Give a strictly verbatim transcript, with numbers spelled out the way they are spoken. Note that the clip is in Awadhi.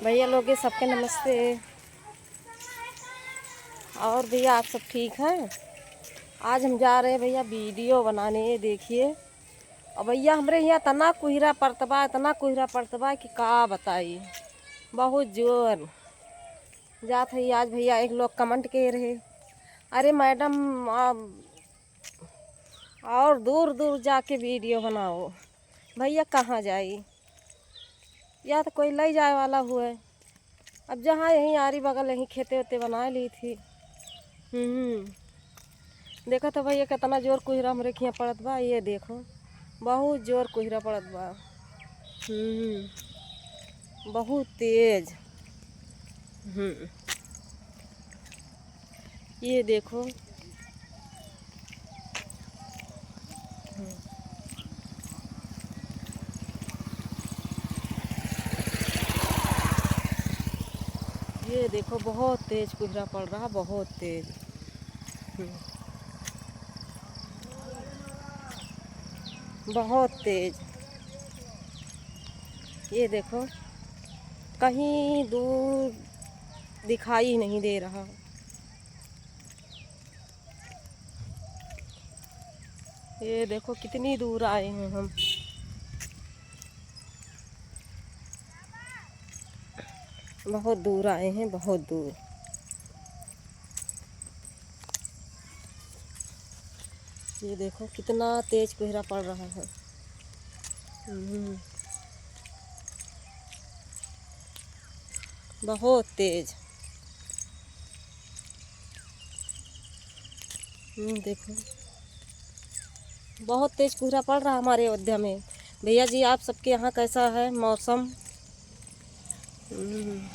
भैया लोग, ये सबके नमस्ते। और भैया, आप सब ठीक हैं? आज हम जा रहे हैं भैया वीडियो बनाने। ये देखिए, और भैया, हमरे यहाँ इतना कुहरा पड़त बा, इतना कुहरा पड़त बा कि का बताई, बहुत जोर। जात है आज भैया, एक लोग कमेंट के रहे, "अरे मैडम, आप और दूर दूर जाके वीडियो बनाओ।" भैया, कहाँ जाई? या तो कोई लई जाए वाला हुए। अब जहाँ यहीं आरी बगल यहीं खेते वेते बनाए ली थी। हम्म। देखा तो भैया, कितना जोर कुहरा हमरे खिया पड़त बा। ये देखो, बहुत जोर कुहरा पड़त बा। हम्म, बहुत तेज। हम्म, ये देखो। हम्म। ये देखो, बहुत तेज कुहरा पड़ रहा, बहुत तेज। हम्म। बहुत तेज। ये देखो, कहीं दूर दिखाई ही नहीं दे रहा। ये देखो, कितनी दूर आए हैं हम, बहुत दूर आए हैं, बहुत दूर। ये देखो, कितना तेज कोहरा पड़ रहा है। हम्म। बहुत तेज। हम्म, देखो, बहुत तेज कोहरा पड़ रहा हमारे अयोध्या में। भैया जी, आप सबके यहाँ कैसा है मौसम? हम्म,